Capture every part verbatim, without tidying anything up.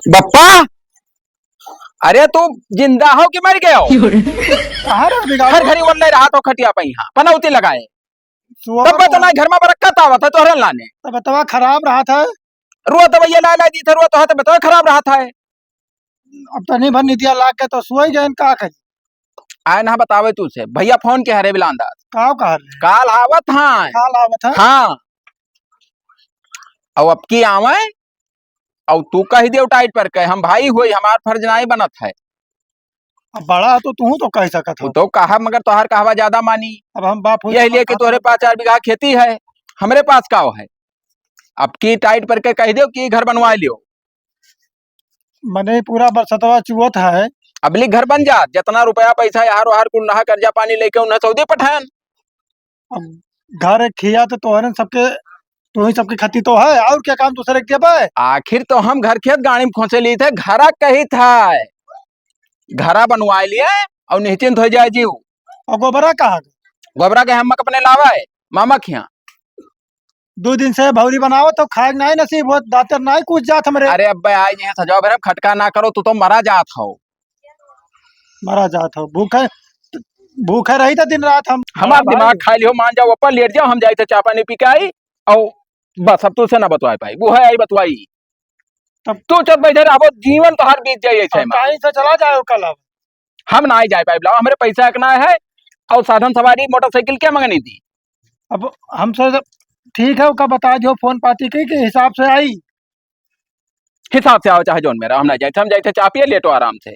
बप्पा, अरे तू जिंदा हो कि मर गए हो? कहाँ रह बिगाड़? हर घड़ी ओन्ने रहा तो खटिया पे यहाँ पनौती लगाए। सुअर तब बता ना। ना, घर में बरक्कत आवत है तोहरे लाने। तब बतवा खराब रहा था। रुआ तो भैया ला ला दी था, रुआ तो हाथ बतवा खराब रहा था। अब तनी भर निदिया लाग के तो सोई गए, का करी? आए ना बतावे तू से, भैया फोन के हरे बिलांदा। का कह रहे? काल आवत हाँ। काल आवत है? हाँ। और अब की आवे, और तू कह दियो टाइट पर के, हम भाई होई, हमार फर्ज नाई बनत है। अब बड़ा तो तू तो कह सकत तू हो। तो कहा, मगर तोहार कहवा ज्यादा मानी। अब हम बाप होई यही तो लिए कि बाप तोहरे होई। पाँच चार बीघा खेती है, हमरे पास का है? अब की टाइट पर के कह दियो कि घर बनवा लियो। मने पूरा बरसतवा चुअत है। अबली घर बन जा, जितना रुपया पैसा यार ओहार कुल नहा कर्जा पानी लेके उन्हें सऊदी पठान। अब घर खिया तो तोहरन सबके, तू ही सबके खातिर तो है, और क्या काम दूसरे के देबे? आखिर तो हम घर खेत गाड़ी में खोसे ली थे, घरा कही था, घरा बनवा लिए और निश्चिंत हो जाए जीव। और गोबरा कहाँ? गोबरा के हम अपने लावा है मामा खिया। दो दिन से भौरी बनावत हो, खाए के नाई नसीब होत, दातर नाई कुछ जात हमरे। अरे अब्बे, आई जे सजाओ भरे, खटका ना करो, तू तो मरा जात हो। मरा जात हो, भूखे, भूखे रही तो दिन रात हम। हमार बड़ा भाई। दिमाग खा लियो, मान जाओ, ऊपर लेट जाओ, हम जाई थे चाय पानी पी के आई, और बस अब तू से ना बतवाए पाई, वो है आई बतवाई। तब तू चुप बैठे रहो, जीवन तोहार बीत जाई ऐसे अब में। कहीं से चला जाओ कल अब। हम ना ही जाए पाइब, लाओ, हमरे पैसा एक ना है, और साधन सवारी मोटरसाइकिल क्या मंगनी थी? अब हमसे तो ठीक है, ओका बता दियो, फोन पाती के, के हिसाब से आई। हिसाब से आओ, चाहे जौन मेरा, हम ना जाए, हम जाए थे चाह पिए, लेटो आराम से।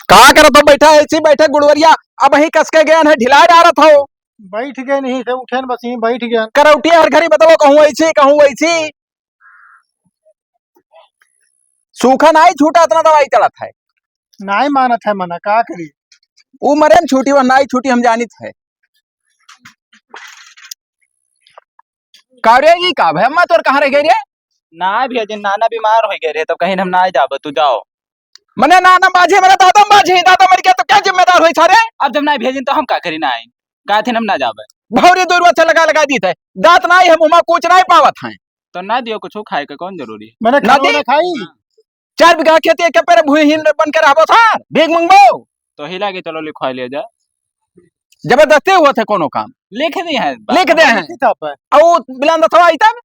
का करत हो बैठा, ऐसी बैठे गुड़वरिया, अब ही कस के गए हैं, ढिला डारत हो। बैठ गए नहीं थे, उठे न बस यहीं बैठ गए। करौटिया हर घड़ी बताओ, कहूँ ऐसी, कहूँ वैसी। सूखा नाई छूटा, इतना दवाई चढ़त है। नाई मानत है मना, का करी? ऊ मरे न छूटी, वह नाई छूटी, हम जानित है। का रे, ई का भै, अम्मा तोर कहाँ रह गई रे? ना भैया जी, नाना बीमार हो गए रहे, तब कहीं हम ना जाब, तू जाओ। मने नाना बाझे, मने दादा बाझे, दादा मर गया तो क्या जिम्मेदार होई सारे? अब जब ना भेजिन तो हम का करी ना आई, का थे हम ना जाबे। भौरी दूर से लगा लगा दी थे, दांत ना ही हम उमा कुछ ना ही पावत हैं। तो ना दियो कुछ खाए के, कौन जरूरी? मने ना खाओ दी? ना खाई। चार बीघा खेती एक पेड़ भूमिहीन बन के रहबो सर, भीख मंगबो। तो हिला के चलो लिखवा लिया जा। जबरदस्ती हुआ थे कोनो काम। लिख दी है। लिख दे हैं। लिखी था पे। और बिलान दसवा आई तब।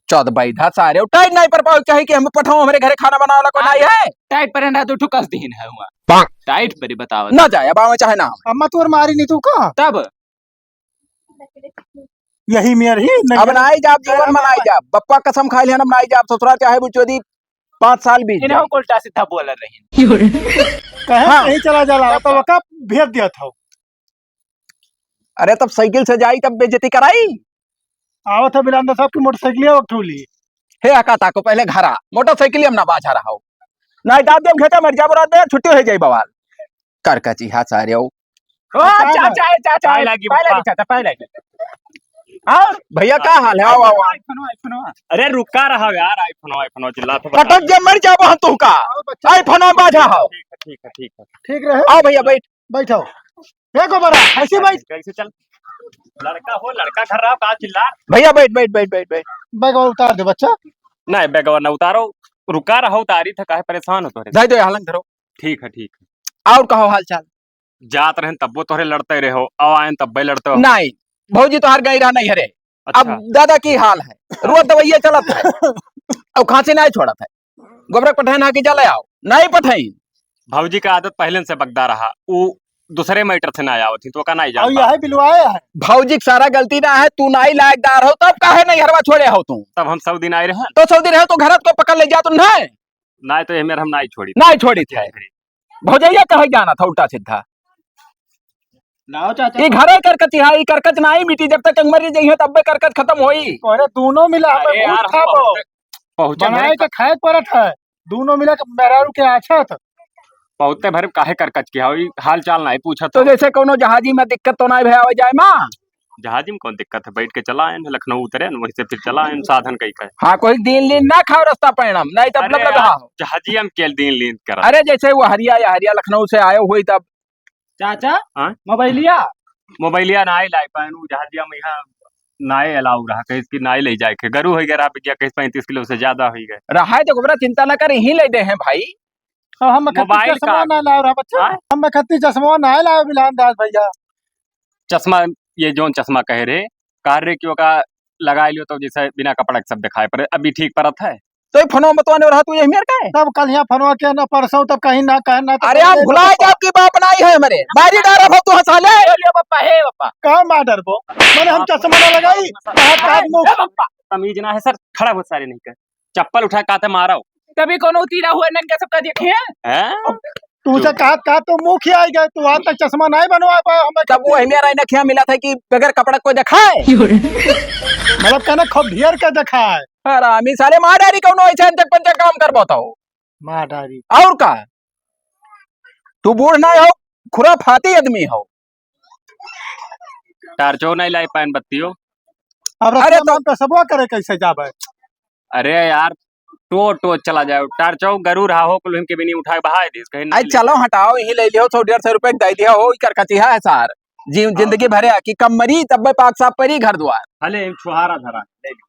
चौदह बैधा सारे, टाइट नहीं पर पाओ, चाहे कि हम पठाओ, हमरे घरे खाना बनावे वाला कोई हाँ, नहीं है। टाइट पर ना तो ठुकस दीन है हुआ। टाइट पर ही बताओ। ना जाए, अब आवे चाहे ना आवे। अम्मा तोर मारी नहीं तू का? तब? यही मेर ही नहीं अब है। नाई जाब, जीवन में नाई जाब। बप्पा कसम खाई लेन, अब नाई जाब ससुरा, चाहे वो चोदी पाँच साल बीत इन्हें जाए। उल्टा सीधा बोल रही। कहे हाँ। कहीं चला जाला, तो वका भेज दिया था। अरे तब साइकिल से जाई, तब बेइज्जती कराई। आवत है बिलांदा साहब की मोटरसाइकिल वक्त ली। हे अका ताको पहले घरा, मोटरसाइकिल हम ना बाझा रहा हो। नाई दाब देम घेटा मर जाबो रात में, छुट्टी हो जाई बवाल। कर का चिहा सारे हो। ओ, अच्छा, चाचा, चाचा, पाए लागी, पाए लागी, बप्पा। चाचा, पाए लागी। और भैया, का हाल है? आओ, आओ, आओ। iPhone, iPhone। अरे, रुका रहा यार, iPhone, iPhone चिल्ला तो बता। कटक जे मर जाबो हम तू का। आओ, बच्चा। iPhone बाझा हो। ठीक है, ठीक है, ठीक है। ठीक रहे। आओ भैया, बैठ। बैठो। ए गोबरा, ऐसे बैठ। कैसे चल? लड़का हो, लड़का घर रहा, का चिल्ला? भैया, बैठ, बैठ, बैठ, बैठ, बैठ। बैग और उतार दे, बच्चा। नहीं, बैग और ना उतारो। रुका रहा, उतारी था, काहे परेशान हो तोरे? दे दो, हलंग धरो। ठीक है, ठीक है। और कहो हाल चाल? जात रहन तब्बो तोहरे लड़ते रहे हो, अब आयन तब्बे लड़ते हो। नहीं, भौजी तोहार गई रहा नहीं हरे। अच्छा। अब दादा की हाल है, रोज दवाइया चलत है, अब खांसी नहीं छोड़त है। गोबरक पठाए ना कि चले आओ, नहीं पठाई। भौजी का आदत पहले से बगदा रहा, उ दूसरे matter से ना आवत ही, तो का नहीं और जानता। यही बिलवाए है। भौजी के सारा गलती ना है, तू नहीं लायकदार हो, तब काहे नहीं हरवा छोड़े हो तू? तब हम सऊदी ना आए रहे। तो सऊदी रहे तो घर को पकड़ ले जा तू, नहीं? नहीं तो ये मेरा हम नहीं छोड़ी। नहीं छोड़ी थे। भौजैया कहे जाना था उल्टा सीधा। लाओ चाचा। ई घरे करकच है, ई करकच नाही मिटी, जब तक अंगमरी जइहे तब्बे करकच खत्म होई। अरे दोनों मिला हमें अरे भूत यार, खाबो। पहुँचे, पहुँचे बनाए भरे के खाए के पड़त है, दोनों मिला के मेहरारू के आछत। पहुँचते भरे काहे करकच की हो, ई हाल चाल नाही पूछत तो हो। जैसे कोनो जहाजी में दिक्कत तो नाही भे आवे जाए मा? जहाजी में कौन दिक्कत है, बैठ के चला आए हैं, लखनऊ उतरे हैं, वहीं से फिर चला आए हैं, साधन कई का है। हाँ, कोई दिन लीन ना खाओ रास्ता पैणम, नहीं तब अरे मतलब यार, रहा हो। जहाजिया में के दिन लीन करा। अरे जैसे वो हरिया या हरिया लखनऊ से आयो हुई तब। चाचा, हाँ? मोबाइलिया? मोबाइलिया ना आई लाई पाए, उ जहाजिया में यहाँ नाई allow रहा, कहिस कि नाई लइ जाए के, गरु होइ गए रहा, बिज्ञा कहिस पैंतीस किलो से ज्यादा होइ गए। रहा है तो गोबरा, चिंता ना कर, यहीं लइ दे हैं भाई। अब हम खत्ती मोबाइल चश्मा का ना लाव रहा बच्चा, हाँ? हम खत्ती चश्मा ना लाव बिलान दास भैया। चश्मा, ये जौन चश्मा कहे रहे, कह रहे कि ओका लगाए लियो तो जैसे बिना कपड़ा के सब दिखाई पड़े, अभी ठीक परत है। तो ये फोनवा बतवाने रहा तू यही मेर का है? तब कल यहाँ फोनवा के ना परसों, तब कहीं ना कहे ना, तो अरे हम भुला जाब कि बाप नाई है हमरे। मारी डारब हो तू हंसा ले। ले, ले बप्पा, हे बप्पा। का मार डरबो? मैंने हम हाँ। चश्मा ना लगाई, हाँ। हाथ, हाथ मुंह। हे बप्पा। तमीज ना है सर, खड़ा बहुत सारे नहीं कर। चप्पल उठा काते मारो। तभी कोनो तीरा हुआ नंगे सबका देखे हैं? हैं? तू से चुप। कहा, कहा तो मुंह खियाई गए, तू आज तक चश्मा नहीं बनवा पाया हमें। तब वो हमें रही नखिया मिला था कि बगैर कपड़ा कोई दिखाए। मतलब कहना खूब ढेर के दिखाए। हरामी साले मार डारी कौनो ऐसे अंचक पंचक काम कर बताओ। मार डारी। और का? तू बूढ़ ना हो, खुराफाती आदमी हो। टार्चो नहीं लाई पाइन बत्तियों। अब अरे रस्ता तो में हम तो सबवा करे कैसे जाबे? अरे यार, टो टो चला जाओ, टार्चो गरु रहा हो, कुल इनके भी नहीं उठा के बहाए दीस, कहीं आई नहीं ले चलो जाए। हटाओ, यहीं ले लियो, सौ डेढ़ सौ रुपए के दे दिया हो, इकर कचिहा है सार। जी, हाँ। जिंदगी भरे आकी कम मरी, तब पाक साफ परी घर द्वार। हले, छुहारा धरा, ले लो।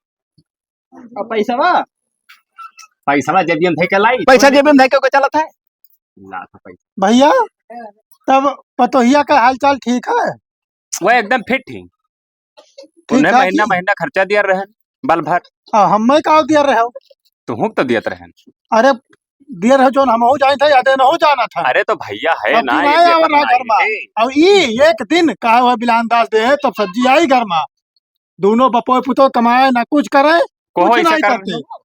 अब पैसवा? पैसवा जेबियम धइ के लाई। पैसा जेबियम धइ के चलत है। ला तो पैसा। भैया, तब पतोहिया का हालचाल ठीक है? वो एकदम फिट ही। ठीक उन्हें ठाक महीना ही। महीना खर्चा दिया रहन, बल भर। आ, हम मैं का दिया रहे हो? तुहूँ तो दियत रहन। अरे, दिया रहे जोन हमहू जाए थे, यादे नहू जाना था। अरे तो भैया है अब ना, फिर ये आए और दिक्कत ना आई घर में। है। अब ई एक दिन कहा हुआ बिलान दास दे है, तब सब्जी आई घर में। दोनों बपोय पुतो कमाए ना कुछ करे, कोहो कुछ ऐसा नहीं कर करते। रहे हो?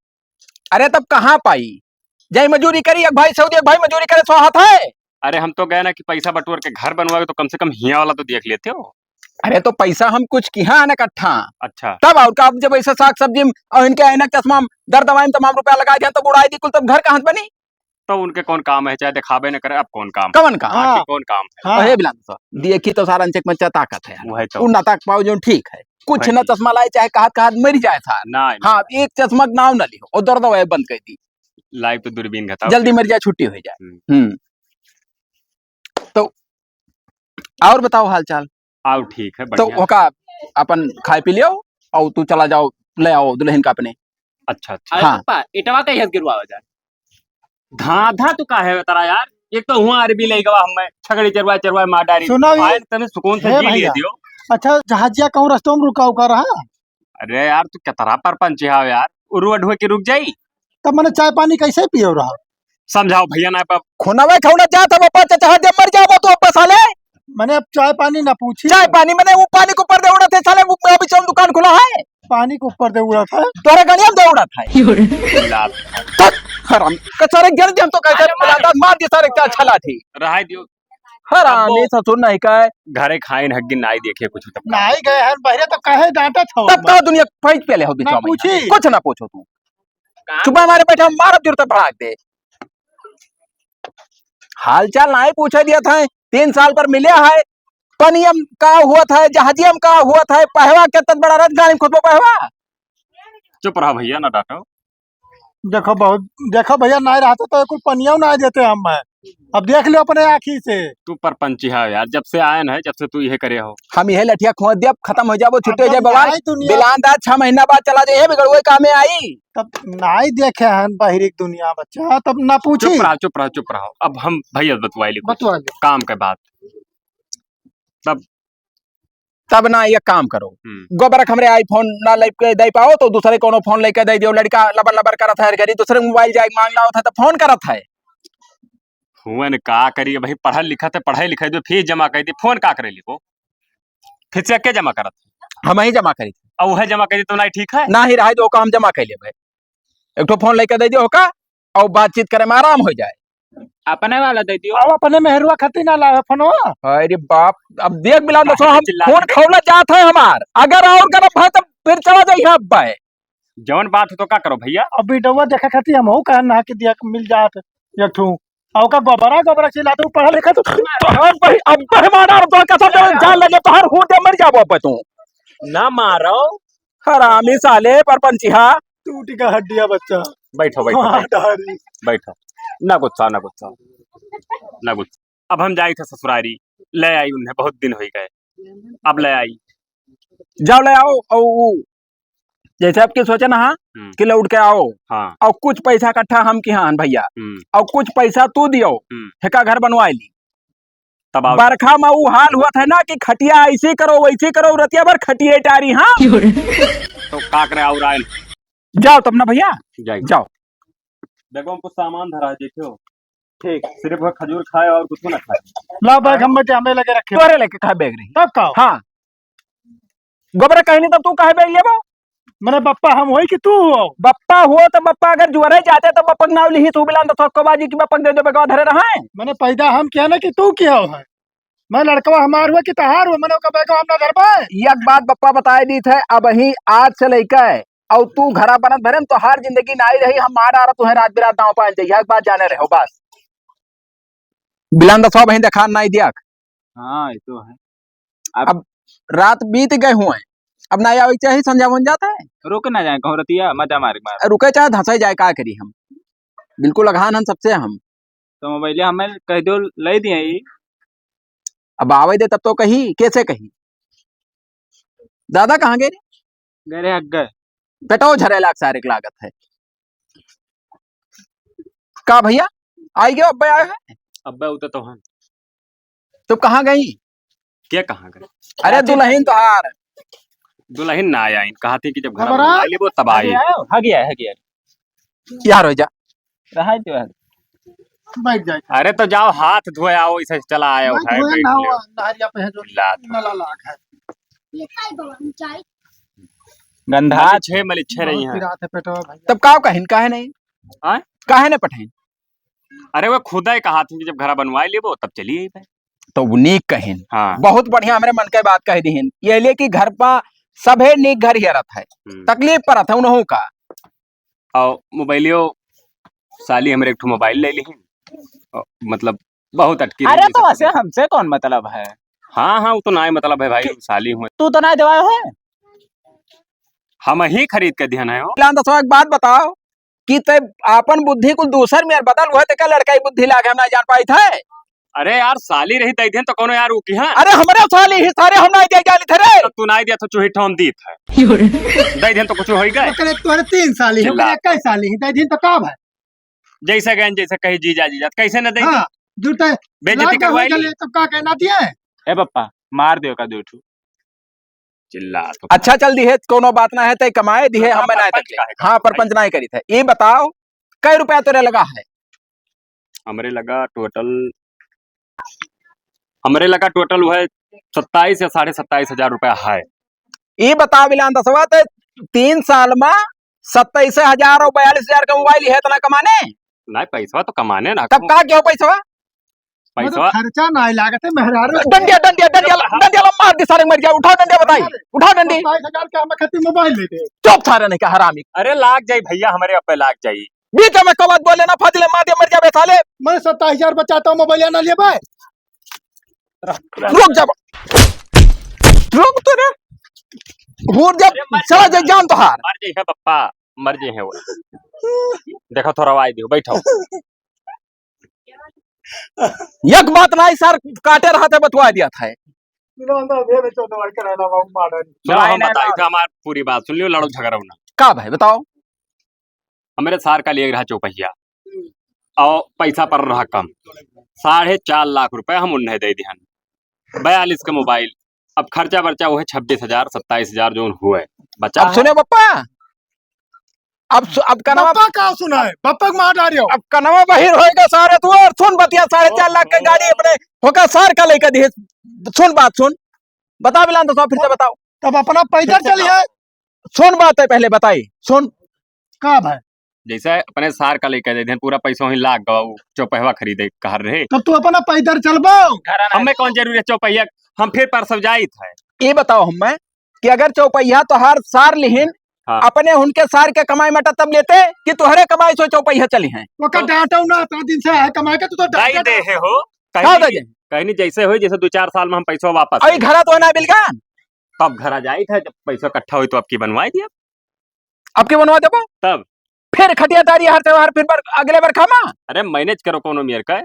अरे तब कहाँ पाई? जाई मजूरी करी, एक भाई सऊदी, एक भाई मजूरी करे, सो हाथ है। अरे हम तो गए ना कि पैसा बटोर के घर बनवावे, तो कम से कम हिया वाला तो देख लेते हो। अरे तो पैसा हम कुछ किहा है ना इकट्ठा। अच्छा। तब और का, अब जब ऐसा साग सब्जी में और इनके ऐनक चश्मा में दर दवाई में तमाम रुपया लगा दिया, तब उड़ाई दी कुल, तब घर कहाँ से बनी? तो उनके कौन काम है, चाहे दिखावे न करे, अब कौन काम? कवन काम? आखिर हाँ। कौन काम है? हाँ। अहे बिलान सा, देखी तो सारा अंचक में ताकत है। वो है तो। उ ना ताक पाओ जो ठीक है। कुछ वही ना चीज। चश्मा लाए, चाहे कहात कहात मर जाए सार। ना, हाँ, ना। एक चश्मा के नाम ना लियो, और दर दवाई बंद कर दी। लाइव तो दूरबीन घटाओ जल्दी फिर। मर जाए, छुट्टी हो जाए। हम्म। हम्म। तो और बताओ हाल चाल। आओ ठीक है, तो बढ़िया। ओका अपन खाए पी लियो, और तू चला जाओ, ले आओ दुल्हन का अपने। अच्छा, अच्छा। अरे हाँ। पप्पा, इटवा का यस गिरवा हो जाए। धाधा तू काहे बता रहा यार? एक तो हुआ अरबी ले गवा हमें, छगड़ी चरवा चरवा मार डारी। सुनो ये, आए तने सुकून से हे जी लिए भैया। दियो। अच्छा, जहाजिया कहूँ रस्तों में रुका उका रहा? अरे यार, तू कितना परपंच है यार, उरुआ ढुआ के रुक जाई। तब मने चाय पानी कैसे पियो रहा? समझाओ भैया ना बाप। खुनवे खौना जात है बापा, चाचा हर दे मर जाबो तू अब्बा साले। मने अब चाय पानी ना पूछी। चाय पानी मने वो पानी के ऊपर दे उड़त है साले, वो अभी चौन दुकान खुला है। पानी के ऊपर दे उड़त है। तोरे गड़िया में दे उड़त है। लात। तक हराम। कचरे गिर दे हम तो कैसे अरे मार। लात मार दे सारे क्या अच्छा लाठी। रहाई दियो। हरामी अब्बो। ससुर नहीं का है। घरे खाइन हग्गी नाई देखे कुछ तब का। नाई गए हैं बहरे तो कहे डांटत हो। तब का दुनिया फाइट पे ले हो ना बिचवा में। पूछी। कुछ ना पूछो तू। का? चुपा मारे बैठा, मारब जरूरत है भड़ाक दे। हालचाल नाई पूछे दिया था, तीन साल पर मिले है, पनियम का हुआ था, जहाजियम का हुआ था, पहवा के तत बड़ा रथ गाड़ी में खुद पहवा। चुप रहा भैया, ना डांटो। देखो बहुत, देखो भैया, नाई रहते तो कुल पनिया ना देते हम मैं। अब देख लो अपने आँखी से। तू परपंची है यार, जब से आयन है, जब से तू यह करे हो। हम यह लठिया खोद दिया, खत्म हो जाबो, छुट्टे अब जाए बवाल। नाई दुनिया बिलान दा छह महीना बाद चला जाए, बिगड़ुए कामे आई। तब नाई देखे हन बहिरी के दुनिया बच्चा, तब ना पूछी। चुप रहा, चुप रहा, चुप रहा। अब हम भैया बतवाई ली कुछ बतवा ली। काम के बात। तब तब ना एक काम करो, हम्म। गोबरक हमरे iPhone ना लेके दे पाओ तो दूसरे कोनो फोन लेके दे दियो। लड़का लबर लबर करत है, घरी दूसरे मोबाइल जाए मांग लाओ था तो फोन करत है। हुआ ने का करिए भाई, पढ़ल लिखत है, पढ़ाई लिखाई दो, फीस जमा कर दी, फोन का करे लिखो, फीस के जमा करत है? हम ही जमा करी। और वह जमा कर दी तो ना ठीक है? ना ही रहा दो काम जमा कर ले भाई। एक ठो फोन लेके दे दियो ओका, और बातचीत करे में आराम हो जाए। अपने वाला दे दियो। अब अपने मेहरुआ खातिर ना लावे फोनवा। अरे बाप, अब देख मिला काहे दसो हम चिल्लात फोन है? खौला जात है हमार। अगर और गरम भाई तब फिर चला जाई है अब भाई। जवन बात हो तो का करो भैया? अब वीडियो देखे खातिर हमहू कहन ना कि दिया मिल जात एक ठो। और का गोबरा गोबरा चिल्लात, पढ़ा लिखा तो तोहर भाई अब भाई मारा तो कसम से जान लगे तोहर हो दे मर जाबो अब तू। ना मारो। हरामी साले परपंचिहा। टूट गया हड्डिया बच्चा। बैठो, बैठो, हाँ, बैठो, डारी। बैठो। ना गुस्सा, ना गुस्सा, ना गुस्सा। अब हम जाई थे ससुरारी, ले आई उन्हें, बहुत दिन हो गए, अब ले आई। जाओ ले आओ, और उ, जैसे आपके सोचे ना, हाँ, हम्म। कि लौट के आओ, हाँ। और कुछ पैसा इकट्ठा हम किहाँ हन भैया, हम्म। और कुछ पैसा तू दियो, हम्म। हेका घर बनवाए ली। तब आओ। बरखा में उ हाल होत है ना कि खटिया ऐसे करो, वैसे करो, रतिया भर खटिए टारी, हाँ। तो का करे, और आए। जाओ तब ना भैया, जाइए। जाओ। देखो, हमको सामान धरा है, देखो। ठीक। सिर्फ वो खजूर खाए और कुछ ना खाए। ला बैग हम बचे, हमें लगे रखे। तोरे लेके खाए बैग रही। तब का? हाँ। गोबरे कहनी तब तू काहे बैग लेबो? मने बप्पा हम होई कि तू हो? बप्पा हो तो बप्पा अगर जुअरे जाते तो बप्पा के नाव लिही तू बिलान तो थोको बाजी की बप्पा के दे दो बैगवा धरे रहे। मने पैदा हम किया ना कि तू किया हो है? मैं लड़कवा हमार हुआ कि तहार हुआ? मने ओका बैगवा हम ना धरबे। एक बात बप्पा बताए दी थे, अब ही आज से लेके और तू घरा बनत भरे में तोहार जिंदगी नाई रही, हम मार आ रहा तुहे रात बिरात दांव पाए जइहा, एक बात जाने रहो बस। बिलान दसवा बहिन देखा नाई दिया। हाँ, ये तो है। अब अब रात बीत गए हुए, अब नाई आवे के चाही, संझा बन जाता है। रुक ना जाए कहूँ रतिया, मजा मार मार। रुके चाहे धंसे जाए, का करी हम, बिल्कुल अगहान हम सबसे हम। तो मोबाइल हमें कह दो, ले दिए ई। अब आवे दे तब तो कही, कैसे कही? दादा कहाँ गए रे? गए रे अग्गे। पेटो झरे लाग सारे के लागत है। का भैया? आई गयो, अब्बे आए हैं? अब्बे उते तो हम। तो कहाँ गई? क्या कहाँ गई? अरे दुल्हन तोहार। दुल्हन ना आई, कहा थी कि जब घर हमारा? में लेबो तब आई। आ गया, आ गया। यार हो जा। रहा है जो है। बैठ जाए। अरे तो जाओ हाथ धोए आओ, इसे चला आयो हाथ है, धोए बैठ ना लो। हो, नहरिया पे है जो चिल्लात हो। नला लाग है। गंधा मलिच्छे, मलिच्छे रही बहुत हैं। पिरात है पेटवा भैया। तब का कहिन, काहे नहीं? आय? काहे नहीं पठाइन? अरे वो खुदा ही कहा थी कि जब घरा बनवाए लेबो तब चलिए ही भाई। तो वो नीक कहिन। हाँ। बहुत बढ़िया हमरे मन के बात कह दीहिन। ये लिए कि घर पा सभे नीक घर हेरत है। हम्म। तकलीफ परत है उनहू का। और मोबाइलियो साली हमरे एक ठो मोबाइल ले लिहिन। और मतलब बहुत अटकी अरे रही तो वैसे सबसे। हमसे कौन मतलब है? हाँ, हाँ, वो तो ना ही मतलब है भाई, कि-, साली हुए। तू तो ना देवाए है? हम ही खरीद के दिया ना हो। लान दसवा एक बात बताओ कि ते आपन बुद्धि कुल दूसर में बदल हुए, ते का लड़का की बुद्धि लागे हम ना जान पाई थे? अरे यार, साली रही दे देन तो कोनो यार ऊ की, हाँ? अरे हमरे साली ही सारे हम ना दे जाली थे रे। तो तू ना दिया तो चूही ठोन दी थे। दे देन तो कुछ होई गए। ओकरे तोरे तीन साली ही, चिल्ला। ओकरे इक्कीस साली ही, दे देन तो का भाई? जैसे गए, जैसे कही जीजा, जीजा, कैसे न दे? हाँ, झूठे बेइज्जती लाग करवाई गए ली। तो का कहना दिए? ए पप्पा, मार दियो का दो ठू। चिल्ला तो। अच्छा चल दिहे, कोनो बात ना है, ते कमाए दिहे, तो हम ना परपंच तक। काहे हाँ, करत है? परपंच ना ही करी थे। ये बताओ, कै रुपया तोरे लगा है? हमरे लगा टोटल, हमरे लगा टोटल वो है सत्ताईस या साढ़े सत्ताईस हजार रुपया है। ये बताओ बिलान दसवा, ते तीन साल में सत्ताईस हजार और बयालीस हजार का मोबाइल है, इतना कमाने? नहीं, पैसवा तो कमाने ना तब कहूँ। का क्या हो पैसवा? मतलब पैसवा खर्चा ना लागत है, मेहरारू डंडिया, डंडिया, डंडिया, डंडिया ला मार दे सारे, मर गया। उठाओ डंडिया, बताई, अरे, उठाओ डंडी। सत्ताईस हजार के हम खातिर मोबाइल ले दे। चुप सारे नहीं क्या हरामी। अरे लाग जाई भैया, हमरे अब्बे लाग जाई। बीच में कवत बोले ना, फजले मार दे, मर जाबे साले। मैं सत्ताईस हजार बचाता हूँ, मोबाइल ना लिए भाई। रुक जा, रुक तो रे। हूर जब अरे मर चला जाई, जाए जान तो हार। मर जाई है पप्पा, मर जाई है वो। देखो थोड़ा वाई दियो, बैठो। एक बात नहीं सर, काटे रहते बतवा दिया था। ना, ना, मेरे तो दवाई कराना बाबू, मारा नहीं। सुनो, नहीं, हम नहीं, बताई नहीं। तो हमार पूरी बात सुन लियो, लड़ो झगड़ो ना। का भाई बताओ? हमरे सार का लिए रहा चौपहिया और पैसा पर रहा कम, साढ़े चार लाख रुपए हम उन्हें दे दिहन, बयालीस का मोबाइल। अब खर्चा बर्चा वो है छब्बीस हजार, सत्ताईस हजार जो हुए बचा अब है। सुने पप्पा, अब सु-, अब कनवा बप्पा का सुनाए? बप्पा के मार डारियो। अब कनवा बहिर होएगा सारे तू, और सुन बतिया, साढ़े चार लाख के गाड़ी अपने होका सार का लेके दिए। सुन बात सुन, बता बिलान तो फिर से बताओ। तब अपना पैदल फिर से चलिए। बताओ। सुन बात है पहले बताई, सुन। का भाई? जैसे अपने सार का लेके दे दें, पूरा पैसा वहीं लाग गवा, वो चौपहवा खरीदे कहर रहे। तब तू अपना पैदल चलबो। हमें कौन जरूरी है चौपहिया, हम फिर परसों जाइत है। ये बताओ हमें कि अगर चौपहिया तोहार सार लिहिन, हाँ। अपने उनके सार के कमाई मटा तब लेते कि तोहरे कमाई से चौपहिया चली हैं? ओकर तो डांटो ना, इतना दिन से है कमाई के, तू तो दाई डांटे दे ना। है हो, का कहनी, दे? कहनी जैसे होई, जैसे दो चार साल में हम पैसा वापस अरे करी। घरा तो है ना बिलगान। तब घरा जाइत है, जब पैसा इकट्ठा होई तो आपकी बनवाई दिया। आपके बनवा देबो? तब? फिर खटिया तारी हर त्योहार, फिर बर-, अगले बार खामा। अरे मैनेज करो कोनो मेर का।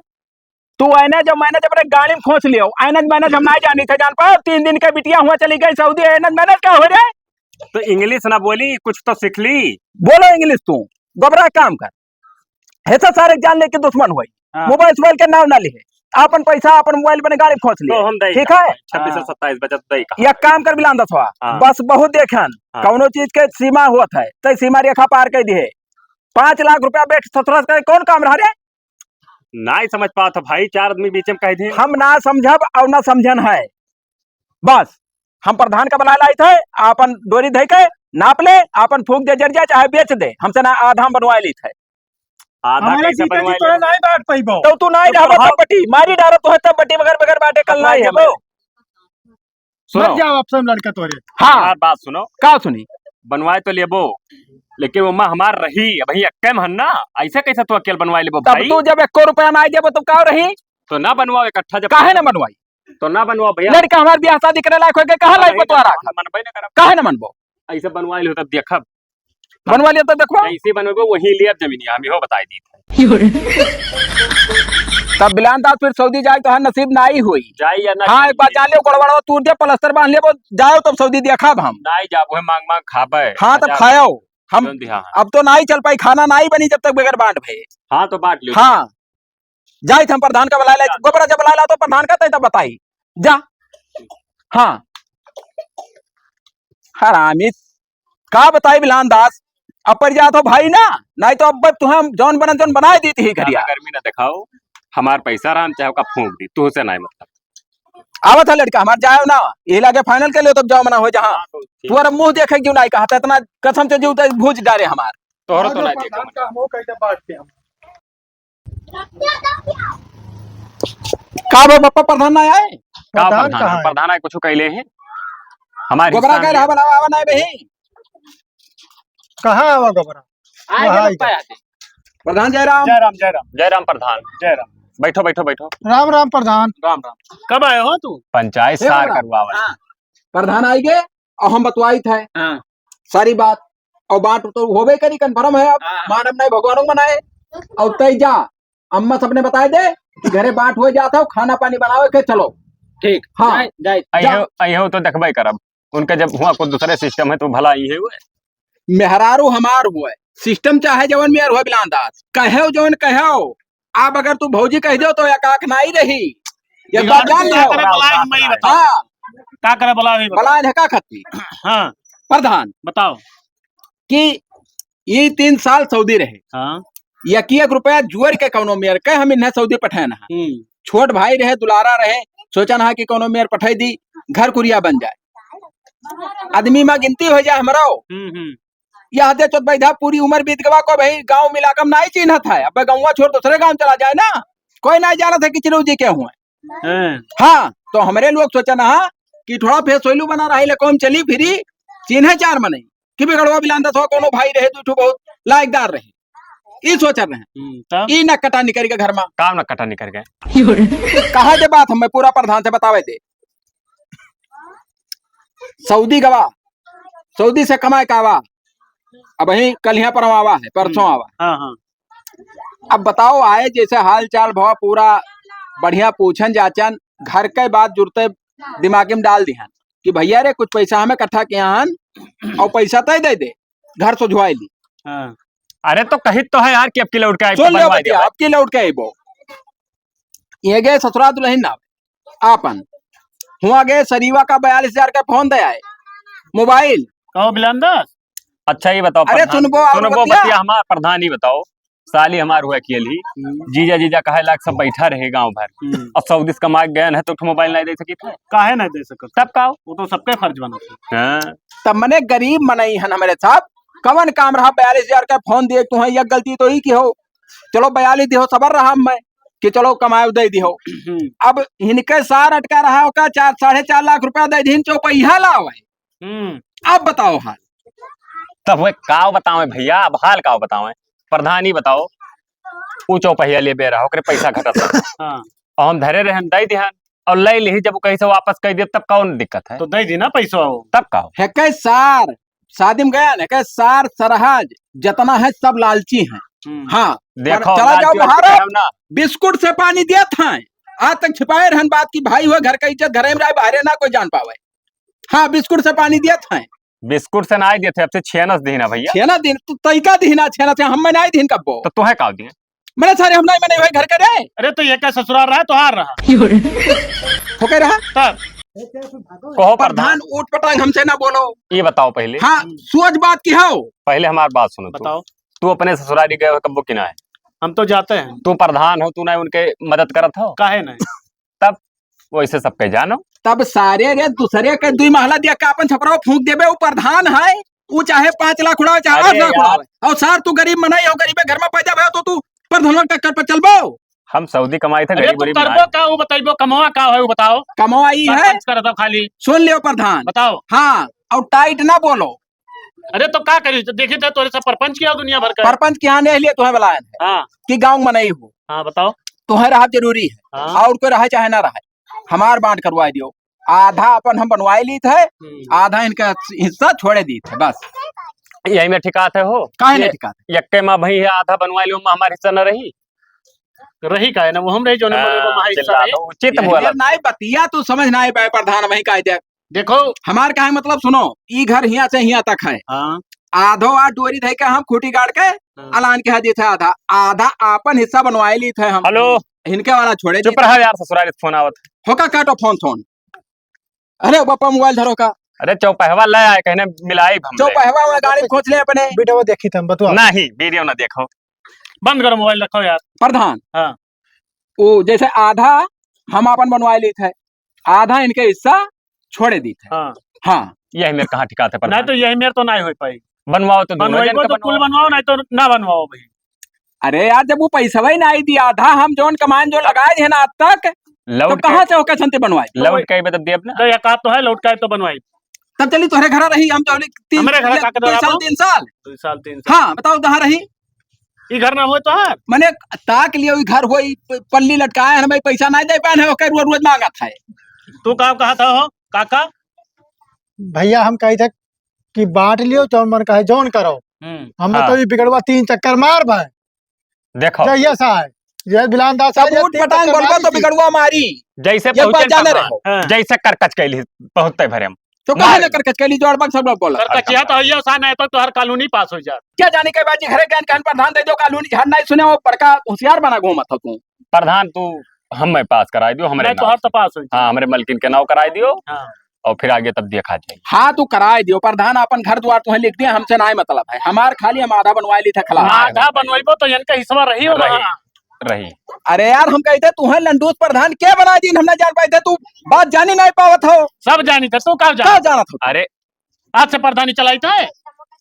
तू एने जब मैंने जब अपने गाड़ी में खोस लियो, एने मैंने जब ना जानी थे जान पाओ, तीन दिन के बिटिया हुआ चली गई सऊदी, एने मैंने क्या हो रे? तो English ना बोली, कुछ तो सीख ली। बोलो English तू, गोबरा काम कर। हेसा सारे जान ले के दुश्मन होई। हाँ। मोबाइल सोबाइल के नाम ना लिहे। आपन पैसा, आपन मोबाइल बने गाड़ी खोस लिए। तो हम दई ठीक का? है? छब्बीस से हाँ। सत्ताईस बचत दई का? एक काम कर बिलान दसवा। हाँ। बस बहुत देखन, हाँ। कौनो चीज के सीमा होत है, तय सीमा रेखा पार कर दिहे। पाँच लाख रुपया बेट ससुरा से कौन काम रहा रे? नाई समझ पावत भाई, चार आदमी बीच में कह दे। हम ना समझब और ना समझन है। बस, हम प्रधान का बुलाए लाइत है, आपन डोरी धइ के नाप ले, आपन फूंक दे जर जाए, चाहे बेच दे, हमसे ना आधा हम बनवाए लीत है। आधा हमारे कैसे जीते जी बनवाए तोहे ले? नाई बांट पइबो। तो तू नाई तो रहबो प्रभाव तब बटी, मारी डारो तोहे तब बटी, बगैर, बगैर बाटे कल अपना नाई है जेबो। भाई। सुनो। मर जाओ आप सब लड़के तोरे। हाँ। हमार बात सुनो। का सुनी? बनवाए तो लेबो, लेकिन ओमा हमार रही, अबहीं एक्के में हन ना, ऐसे कैसे तू अकेल बनवाए लेबो तब भाई? तू जब एको रुपया नाई देबो तब का रही? तो ना बनवाओ इकट्ठा जब काहे ना बनवाई? तो ना बनवाओ भैया। लड़का हमार बियाह शादी करे लायक होइके कहाँ लायक बनवाई बतवा ना, रहा? हम मनबे ना करब। काहे ना मनबो? ऐसे बनवाए लो तब देखब। बनवा लिया तो देखो। जैसे बनबो वही लिया जमीनिया, हम इहो बताई दी। तब बिलान दास फिर सऊदी जाए तो हर नसीब नाई होई। जाई या ना हाँ, जाई। एक बार जा लियो, गोड़वाड़वा तूर दे, प्लास्टर बांध लेबो, जाओ तब सऊदी देखब हम। नाई जाबो है, मांग मांग खाबे। हाँ, तब हजार खाओ। हम जौन दिहा है। अब तो नाई चल पाई, खाना नाई बनी जब तक बगैर बांट भए। हाँ, तो बांट लियो। हाँ, जाइत हम प्रधान का बुलाए ला, गोबरा जब बुलाए ला तो प्रधान का तय तब बताई। जा। हाँ। हरामी, का बताई बिलान दास, अब पर जात हो भाई ना, नाई तो अब तुहे हम जौन बनन जौन बनाए दीत ही घरिया। ज्यादा गर्मी ना दिखाओ, हमार पैसा रहा, हम चाहे ओका फूंक दी, तुहसे नाई मतलब। आवत है लड़का हमार, जाओ ना, यही लागे final कर लियो, तब जाओ मना हो जहाँ। हाँ, तो ठीक। तू अरे मुंह देखे क्यों नाई कहा था, इतना कसम से जीव तक भूज डारे हमार। तोहरो तो और नाई प्रधान देखे। का मुंह कैसे बांटते हम? का बा, बप्पा प्रधान ना आए? का प्रधान प्रधान? कहाँ है? प्रधान आए कुछ कैले हैं? हमारे गोबरा हिस्सा कह में रहा, बनावा, आवा ना बही। कहाँ आवा गोबरा? आए वहाँ के आइगा। बप्पा आते। प्रधान जय राम। जय राम, जय राम। जय राम प्रधान। जय राम। बैठो, बैठो, बैठो। राम राम प्रधान। राम राम। कब आए हो तू? पंचायत हे सार गोबरा। करवावत। हाँ। प्रधान आइगे और हम बतवाइत है। हाँ। सारी बात। और बात तो होबे करी, confirm है अब। हाँ। मानव नहीं भगवानों को मनाए। और तय जा, अम्मा सबने बताए दे कि घरे बात हो जाता हो, खाना पानी बनावे के चलो। ठीक। हाँ। जाए, जाए। जा। अइहो, अइहो तो देखबे करब। उनका जब हुआ कुछ दूसरे system है तो भला ही है वो। मेहरारू हमार हुए, system चाहे जवन मेहर हुए बिलान दास, कहो जवन कहो, अब अगर तू भौजी कह दो तो एक आँख नाई रही। ये बिगाड़ बात जान के लो। का करे बलाए, हम ही बताओ। हाँ। का करे बलाए, हम ही बताओ। बलाए है का खाती? हाँ। प्रधान। बताओ। कि ये तीन साल सऊदी रहे। हाँ। एक एक रुपया जुअर के कौनो मेयर के हम इन्हें सऊदी पठाए ना। हम्म। छोट भाई रहे, दुलारा रहे, सोचा ना कि कौनो मेयर पठाई दी, घर कुरिया बन जाए, आदमी में गिनती हो जाए हमरो। हम्म, हम्म। यह दे चोत बैठा, पूरी उम्र बीत गवा, को भाई गाँव में इलाका में नाई चिन्हत है, अब गौवा छोड़ दूसरे गाँव चला जाए ना, कोई नाई जानत है कि चिरऊ जी के हुए। हाँ। हाँ, तो हमरे लोग सोचा ना कि थोड़ा फेसोइलू बना रहा है, ले कौन चली फिरी, चिन्हे चार मनई, कि बिगड़वा बिलान दस हो, कोनो भाई रहे, दू ठो बहुत लायकदार रहे, ई सोच रहे। हम्म, तब? ई नकटा निकल के घर में। काम नकटा निकल गए। कहा दे बात हमें पूरा प्रधान से बतावे दे। सऊदी गवा, सऊदी से कमाए का आवा, अबहीं कलिया पर आवा है, परसों हम्म। आवा। हाँ, हाँ। अब बताओ, आए जैसे हाल चाल भवा, पूरा बढ़िया पूछन जाचन, घर के बात जुड़ते दिमाग में डाल दिहन कि भैया रे, कुछ पैसा हमें इकट्ठा किया हन और पैसा तय दे दे, घर सोझवाए ली। हाँ। अरे तो कहित तो है यार कि अब की लौट के आए सुन तो ले बनवा बतिया, दिया। अब की लौट के आइबो। ये गए ससुरा दुल्हन ना आपन। हुआ गए सरीवा का बयालीस हजार का फोन दे आए, मोबाइल। कहो बिलान दास। अच्छा, ये बताओ अरे प्रधान, सुनबो, आप सुनबो बतिया। बतिया हमार प्रधान, ही बताओ, साली हमार हुआ अकेली, हम्म। जीजा जीजा कहे लाग सब बैठा रहे गांव भर, हम्म। और सऊदी से कमा के गए हैं तो मोबाइल नहीं दे सकी थे। काहे नहीं दे सकत? तब का हो? वो तो सबके फर्ज बनत है। हाँ। तब मने गरीब मनई हन हमरे साहब, कवन काम रहा बयालीस हजार का फोन दिए, तुम्हें यह गलती तो ही की हो, चलो बयालीस दिहो, सबर रहा मैं कि चलो कमाए दे दिहो। हम्म। अब इनके सार अटका रहा, ओका चार, साढ़े चार लाख रुपया दे दीन, चौपहिया लावे। हम्म। अब बताओ हाल। तब वे काव बतावे भैया, अब हाल काव बतावे? प्रधानी बताओ, ऊ चौपहिया लेबे रहा, ओकरे पैसा घटत रहा। हाँ। और हम धरे रहे, हम दे दिहन, और ले लिही, जब ऊ कहीं से वापस कर दे, तब कौन दिक्कत है? तो दे दी ना पैसा हो। तब का हो? हेके सार, शादी में गया ना, हेके सार सरहज, जितना है सब लालची हैं। हम्म। हाँ, देखो, चला जाओ बाहर। बिस्कुट से पानी देत हैं। आज तक छिपाए रहन बात कि भाई हुए, घर का इज्जत घरे में रहे, बाहरे ना कोई जान पावे। हाँ, बिस्कुट से पानी देत हैं। बिस्कुट से नाई देत है, अब से छेना से दीना भैया। छेना दीन, तू तैका दीना छेना से, हम में नाई दीन कब्बो। तो तोहे का दीन? मने सारे हम नाई, मने वही घर का रे। अरे तो ये का ससुराल रहा, तोहार रहा। ठोके रहा। तब? कहो प्रधान। प्रधान, ऊट पटांग हमसे ना बोलो। ये बताओ पहले। हाँ, सोच बात की हो। पहले हमार बात सुनो तू। बताओ। तू अपने ससुरारी गए हो कब्बो कि ना है? हम तो जाते हैं। तू प्रधान हो, तू ना उनके मदद करत हो? काहे नहीं? तब वैसे सबके जानो। तब सारे रे दूसरे के दुई महला दिया के अपन छपरावा फूंक देबे, वो प्रधान है, वो चाहे पाँच लाख उड़ावे, चाहे अरे आठ लाख यार। उड़ावे। और सार तू गरीब मनई हो, गरीबे घर में पैदा भयो तो तू प्रधानवा के कट पर चलबो? हम सऊदी कमाई थे, अरे गरीब तू गरीब करबो ना। का, वो बताइबो, कमवा का है, वो बताओ। कमवा ई है। सरपंच करत हो खाली। सुन लियो प्रधान। बताओ। हाँ, और टाइट ना बोलो। अरे तो का करी, तो देखी थे तोरे सब परपंच किया दुनिया भर का। परपंच के यहाँ नहीं लिए तुम्हें बुलाए हैं हाँ। कि गाँव में नहीं हो। हाँ, बताओ। तुम्हें रहा जरूरी है। हाँ। और कोई रहे चाहे ना रहे, हमार बांट करवा दियो। आधा अपन हम बनवाए लीत है, हम्म। आधा इनका हिस्सा छोड़े दीत है, बस। यही में ठिकात है हो? काहे ये नहीं ठिकात है? यक्के माँ भाई है, आधा बनवाए लियो, माँ हमार हिस्सा न रही। रही काहे ना, वो हम रही, जोने हाँ, बोले वो माँ हिस्सा चिल्ला रही। दो, उचित ये बोला। ये नाई बतिया तू समझ ना आए पाए प्रधान, वही काहे दे। देखो। हमार काहे मतलब सुनो, ई घर हियाँ से हियाँ तक है। हाँ। आधो आ डोरी धइ के हम खूंटी गाड़ के हाँ। अलान के है जैसे आधा, आधा आपन हिस्सा बनवाए लीत है हम। हेलो। इनके वाला छोड़े चुप दीत है। रहो यार, ससुराल से फोन आवत है। होका काटो फोन, फोन। अरे बापा मोबाइल धरो का। अरे चौपहवा ले आए, कहने मिलाई हम ले। चौपहवा में गाड़ी खोज ले अपने। वीडियो देखी थे हम, बतुआ। नहीं, वीडियो ना देखो। बंद करो मोबाइल, रखो यार। प्रधान। हाँ। वो जैसे आधा हम आपन बनवाए लीत है, आधा इनके हिस्सा छोड़े दीत है। हाँ। हाँ। यही मेर कहाँ ठिकात है नहीं प्रधान? तो यही मेर तो नहीं हो पाई। बनवाओ तो दोनों बनवाइबो जन के तो कुल बनवाओ। बनवाओ, नहीं तो ना बनवाओ भाई। अरे यार, जब वो पैसवा ही नहीं दिया, आधा हम जौन कमाएन, जौन लगाए हैं ना आज तक, लौट तो कहाँ के, से होकर संते बनवाए? लौट के आइबे तब देब ना। तो एक आध तो है, लौट के आए तो बनवाई। तब चली तोहरे घर रही, हम तो अभी तीन, हमरे घर ये का दो साल, तीन साल। दो साल, तीन साल। हाँ, बताओ कहाँ रही? ई घर ना होय तोहार? मने ताक लियो, ई घर होई, प-, पल्ली लटकाए हैं, भाई पैसा नहीं दे पाए हैं, ओकर रोज, रोज मांगत है। तू का कहत हो, काका? भैया, हम कही थे कि बांट लियो, जौन मन कहे, जौन करो। हम्म। हमें हाँ। तो ई बिगड़वा तीन चक्कर मार भाई। देखो। जय ये साहब, ये बिलान दास अब साहब, ये ऊट तीन पटांग चक्कर बोलबा मारी तो थी। बिगड़वा मारी। जैसे ये पहुँचे बात जाने तहाँ, रहो। हाँ। जैसे करकच कैली, पहुँचते भरे हम। तो काहे मार। ना करकच कैली, जोड़ बग सब लोग बोला। करकचिया तो हइया सा, नहीं तो तोहर कॉलोनी पास हो जात। क्या जाने के बाद जी घरे गए, कान प्रधान दे दो, कॉलोनी झाड़ नहीं सुने, वो बड़का होशियार बना घूमत हो तू। प्रधान तू हमें पास कराई दियो, हमरे नहीं, नाम तोहर से। तो पास हो जात। हाँ, हमरे मलकिन के नाव कराई दियो। हाँ। और फिर आगे तब देखा जाए। हाँ, तू कराए दियो, प्रधान अपन घर द्वार तुम्हें लिख दिया, हमसे नाई मतलब है। हमार खाली हम आधा बनवाए ली था खला। आधा बनवाइबो तो इनका हिस्सा रही होगा। रही, रही। अरे यार, हम कहते तुम्हें लंडूस प्रधान के बना दी, हम ना जान पाए थे, तू बात जानी नहीं पावत हो। सब जानी थे, तू का का जाना जानत हो? अरे। आज से प्रधानी चलाई थे।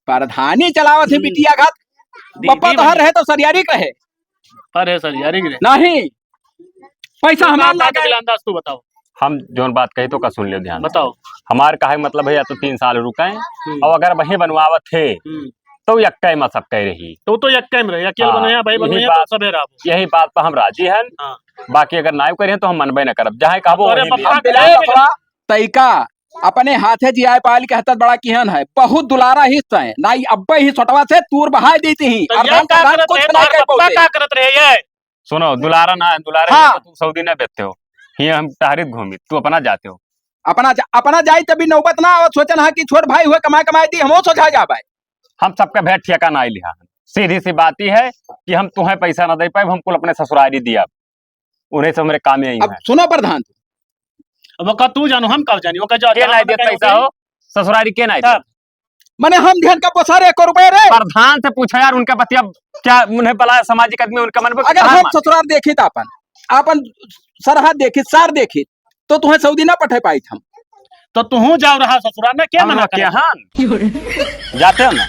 प्रधानी चलावत है हम्म। बिटिया घात। दीदी बप्पा तो हर बनी। रहे तो सरियारी रहे। अरे सरियारी रहे। नहीं। पैसा तू हमार का लगा। अंदाज तू बताओ। हम जौन बात कही तो का सुन लियो ध्यान से। बताओ। हमार कहे मतलब है या तो तीन साल रुके हम्म। और अगर वहीं बनवावत है हम्म। तो यक्के में सब कह रही। तो, तो यक्के में रहे, अकेले हाँ, बनवाया, भाई यही बनवाया तो बात, सभे रहो। यही बात पर हम राजी हैं। हाँ। बाकी अगर नाय करें तो हम मनबे न करब, जहाँ कहबो अरे वहीं बप्पा लिया। के बिलान बप्पा तैका अपने हाथे जियाए पाल के हतत बड़ा किहन है, बहुत दुलारा हिस्सा है, नाई अब्बे ही सोटवा से तूर बहाए देती ही। तो ये अर्धन का अर्धन करत कुछ रहे, नहीं तोहर कह बप्पा पाउते। का करत रहे ये? सुनो, दुलारा ना, दुलारा हाँ। ना, तू सऊदी ना बेचते हो। ये हम टहरित घूमी, तू अपना जाते हो। अपना जा-, अपना जाई तभी नौबत ना आवत, सोचन हा कि छोट भाई हुए कमाए कमाए दी, हमो सोझा जाबे। हम सबका भेंट ठेका ना लिहा। सीधी सी बात ही है कि हम तुम्हें पैसा ना दे पाए, हम कुल अपने ससुरारी दिया। उन्हें से हमरे काम यही अब है। सुनो प्रधान। अब ओका तू जानो, हम का जानी, ओका जा-, के जहाँ नाई देत पैसा हो, ससुरारी के नाई तब। देत? मने हम ध्यान का पसारे एको रुपया रे। प्रधान से पूछो यार, उनका बतिया क्या, उन्हें बला सामाजिक आदमी, उनका मन पर अगर कहाँ हम मान? ससुरार देखित आपन, आपन सरहद देखित, सार देखित, तो तुम्हें सऊदी ना पठे पाइत हम। तो तुहूँ जाओ रहा ससुरार में, क्या हम मना लोग के करे? यहाँ जाते हो ना।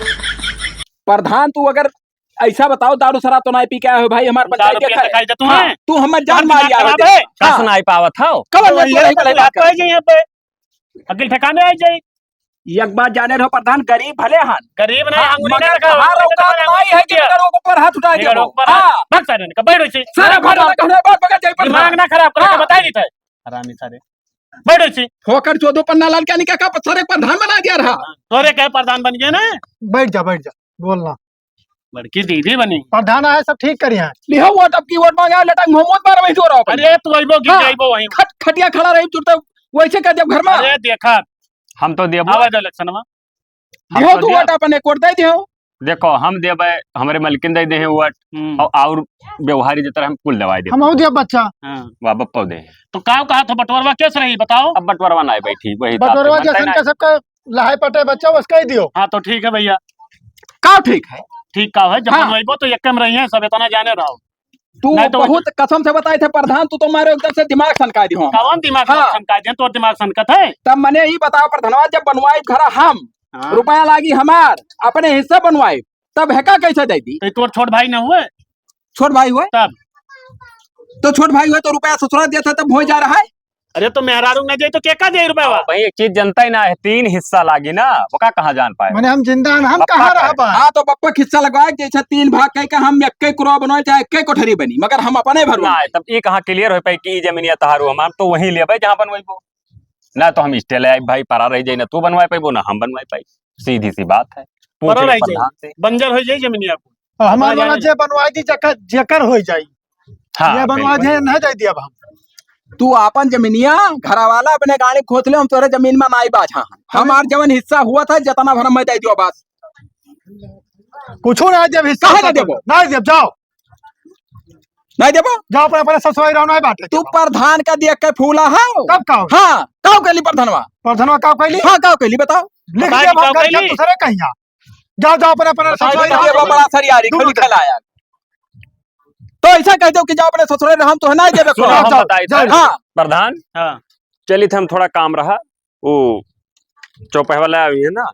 प्रधान, तू अगर ऐसा बताओ, दारू शराब तो नहीं पी के आए हो भाई, हमार दारू पंचायत पिए देखा है। दिखाई दे तुम्हें? हाँ, तू हमार जान तुम्हार मारी दिमाग आवे खराब दे। है? कस हाँ। नाई पावत हो? कवन तो लंडू ये रही तो पहले बात बात है। कहे जाइए पे। अकेले ठिकाने आ जाई। एक बात जाने रहो प्रधान, गरीब भले हन। गरीब नहीं, हाँ, आंगुरी ना मगर रखा, तुम्हारा आंगुरी औकात ना रखा। नहीं है कि बिगड़ो के ऊपर हाथ उठा के हाँ। बोलो। बक सारे इनका, बैठो इसी। सारा घर में कहने, बक, बक, जाई पर हाँ। बता दी थे। हरामी सारे। बैठो इसी। होकर चौदह पन्ना लाल क्या निकाल का सारे प्रधान बना दिया रहा। तोरे कहे प्रधान बन गए ना? बैठ जा, बैठ जा, बोलना। बड़की दीदी बनी। प्रधान आए, सब ठीक करी हैं। लिहो वोट, अब की वोट मांगे, लटक मोहम्मद बार वही जोर आओ। अरे, तू अइबो कि हाँ। अइबो वहीं। खट-, खटिया खड़ा रही, तू तो वैसे कर जब घर में। अरे, देखा, हम तो देबो। आवा जा इलेक्शन में। हम लिहो तो तू देब। वोट, अपन एक वोट दे दियो। देखो, हम देबे, हमरे मलकिन दे दे हैं वोट, हम्म। और, और व्यवहारी जितना हम कुल दवाई देबे। हम और देब बच्चा। हाँ। वाह, बप्पो दे। तो का कहा था, बंटवारवा कैसे रही, बताओ? अब बंटवारवा ना बैठी, वही बंटवारवा जैसन का सबका लहाई पटे बच्चा, उसका ही दियो। हाँ, तो ठीक है भैया। का ठीक है? ठीक का है, जब हाँ। बनवाइबो तो एक कम रही है, सब इतना जाने रहो। तू नहीं तो बहुत कसम से बताए थे प्रधान, तू तो मारे एकदम से दिमाग सनका दिहो। कौन दिमाग हाँ। सनका दिहे? तोर दिमाग सनकत है? तब मने ही बताओ प्रधानवा, जब बनवाई घरा हम, हाँ। रुपया लागी हमार, अपने हिस्सा बनवाई, तब हेका कैसे दे दी? तो तोर छोट भाई न हुए? छोट भाई हुए? तब? तो छोट भाई हुए तो रुपया ससुरा दिया था, तब हो जा रहा है। अरे तो मेहरारू न जाई तो केका दे रुपया? हाँ भाई, एक चीज जनता ही ना है, तीन हिस्सा लागी ना, वो का कहाँ जान पाए? मने हम जिंदा न, हम बप्पा कहाँ का है। रहबा? हाँ, तो बप्पा के हिस्सा लगवाए, जैसे तीन भाग कह के हम एक्के कुरवा बनवाए, चाहे एक्के कोठरी बनी, मगर हम अपने भरवा ना, तब ये कहाँ clear हो पाई कि ई जमीनिया तहारू हमार, तो वहीं लेबे जहाँ बनवाइबो। ना तो हम stay ले आई भाई, परा रह जाई, ना तू बनवाए पाइबो, ना हम बनवाए पाई। सीधी सी बात है, पूछ परा ले रह जाई, प्रधान से। बंजर हो जाई जमीनिया को। और हमार अपना वाला जाने जे बनवाए दी, जेकर, जेकर हो जाई। हाँ, ये बनवा बिल्कुल। दे, नहीं दे दिया अब हम। तू आपन जमीनिया घरा वाला अपने गाड़ी खोद ले, हम तोरे जमीन में नाई बाझा। हमार जवन हिस्सा हुआ था, जितना भर मैं दे दियो बस। कुछो ना देब हिस्सा। काहे ना देबो? ना देब, जाओ। नहीं देबो? जाओ अपने, अपने ससुराल रहो, नहीं बाटे। तू प्रधान का देख के फूला है? कब का? हाँ, काव कैली प्रधानवा? प्रधानवा काव कैली? हाँ, काव कैली बताओ। लिख बताई दिया, काव हम घर कैली? दूसरे कहीं। जाओ, जाओ, अपने, अपने बताई ससुराल बताई रहो। ये बड़ा सरियारी, दूर खोली उधर। खेला आया। तो ऐसा कह दो कि जाओ अपने ससुराल, हम तो है ना देबे सुनो, को। हम जाओ, बताई जाओ। थे। हाँ। प्रधान, हाँ। चली थे हम थोड़ा काम रहा, वो चौपह वाला अभी है ना,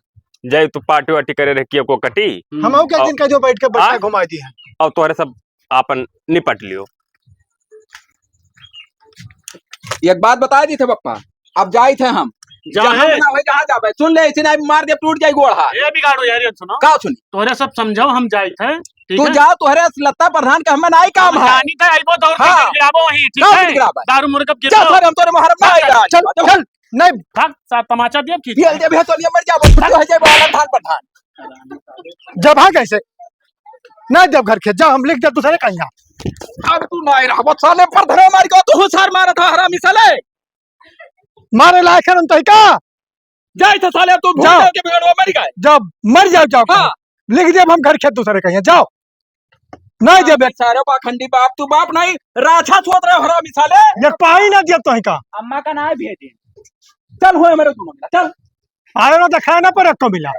जाए तो पार्टी वार्टी करे रहे, किया को कटी। हम्म। हम आओ क्या और दिन का जो बैठ के बच्चा हाँ? घुमा दी है। और तोहरे सब आपन निपट लियो। एक बात बताई दी थे पप्पा, अब जाई थे हम। जा जहाँ है। बना होई, जहाँ जाबे। सुन ले, इसी ना मार दे, टूट जाई गोड़ हाथ। ये बिगाड़ो यार, ये सुनो। का सुनी? तोहरे सब समझाओ, हम जाई थे, ठीक तू है? जा, तोहरे लत्ता प्रधान का हमें नाई काम हम है। जानी थे, आइबो दौड़ के हाँ। गिराबो वहीं, ठीक का है? बिगड़ाबे? दारू मुर्गा चल गिराओ। सर, हम तोरे मोहरम ना चल, आइला। चल, चल। नहीं। भाग, सा तमाचा दियो, ठीक खेल है? दे, भी तो नहीं मर जाबो, छुट्टी हो जाए, वाला धान प्रधान। जब हाँ कैसे? नहीं देब घर खेत, जा, हम लिख दे दूसरे कहीं। अब तू नहीं रहबो, साले प्रधान मार के तू हुसार मारा था, हरामी साले। मारे लायक है ना तही का? जाई थे साले, तू भूल जाओ। जाओ के बिगड़वा मर गए। जब मर जाओ, जाओ। हाँ। लिख देब हम घर खेत दूसरे कहीं, जाओ। नहीं देबे। सारे पाखंडी बाप, तू बाप नहीं, राछा सोत रहे हरामी साले। एक पाई ना दिया तोही का। अम्मा का ना भेजे। चल होए मेरे दोनों मिला, चल। आए ना दिखाए ना पर एक को मिला।